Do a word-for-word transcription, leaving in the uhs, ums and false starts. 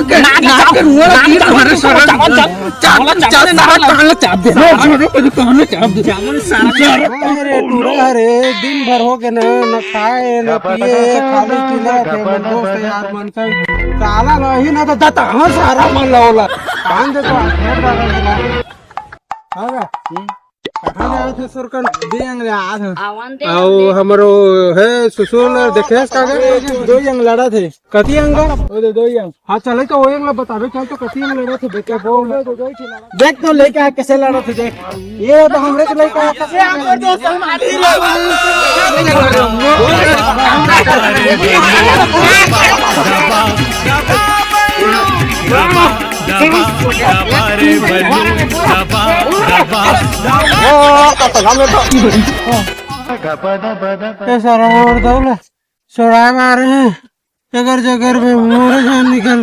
नाक के रुआ लगी तुम्हारे सारा। चाप, चाप, चाप, सारा कान ला चाप दे। सारा कभी कहने चाप दे। अरे टूरा, अरे दिन भर हो गए ना, न खाए न पिए, खाली पीला के मन दोस्त यार मन का काला नहीं ना तो दता हम सारा मन ला ओला। कान दे तो हाथ में डाला। हाँ बे। कहाँ जाए थे सुरकन? दे अंग ले आ थे। आवन दे। आओ हमरो है सुसुल देखेस का गे? दो अंग लड़ा थे। कति अंग? ओ दे दो अंग। हाँ चले तो वो अंग ला बतावे चल तो कति अंग लड़ा थे बेटा बोल। देख तो लेके आ कैसे लड़ा थे देख। ये तो हमरे से लेके आ कैसे हमरे दोस्त हमारी ए सारा और दौला छोड़ा मारे हैं। अगर जगर में मोर जान निकल